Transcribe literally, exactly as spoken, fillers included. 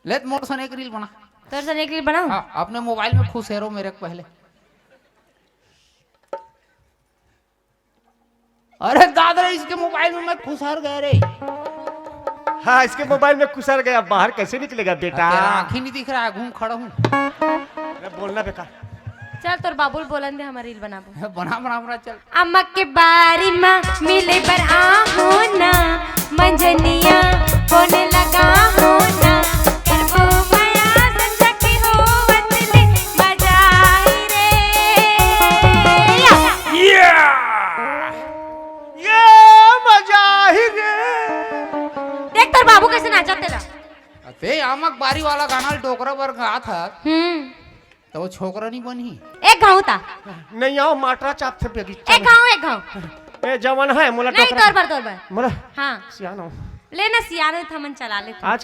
ले तो मोर सन एक रील बना। तोर सन एक रील बनाऊं? हाँ, अपने मोबाइल में खुसेरो मेरे को पहले। अरे दादा रे, इसके मोबाइल में मैं खुसर गया रे। हाँ, इसके मोबाइल में खुसर गया, बाहर कैसे निकलेगा बेटा? तेरा आँख ही नहीं दिख रहा है, घूम खड़ा हूँ। अरे बोलना बेकार। चल तोर बाबू ल बोलन दे, हमर रील बनाबो। बना बना बना चल। अम्मा के बारी मा मिले बर आहो ना, मंजनिया होने लगा हो ना, करबो मया संझा के होवत ले मजा आई रे। या। ये मजा ही रे। देख तोर बाबू कैसे नाचत तेला। ते आमक बारी वाला गाना डोकरा बर गात ह, हम्म। तो वो छोकरा नहीं बनही। एक घाव ता। नहीं आओ, माटरा चाप थे बेगी। एक घाव, एक घाव। ए जवन है मोला नहीं, डोकरा। तोर बर, तोर बर। मोला हाँ। सियानो। लेना सियानो था, मन चला ले तू। आज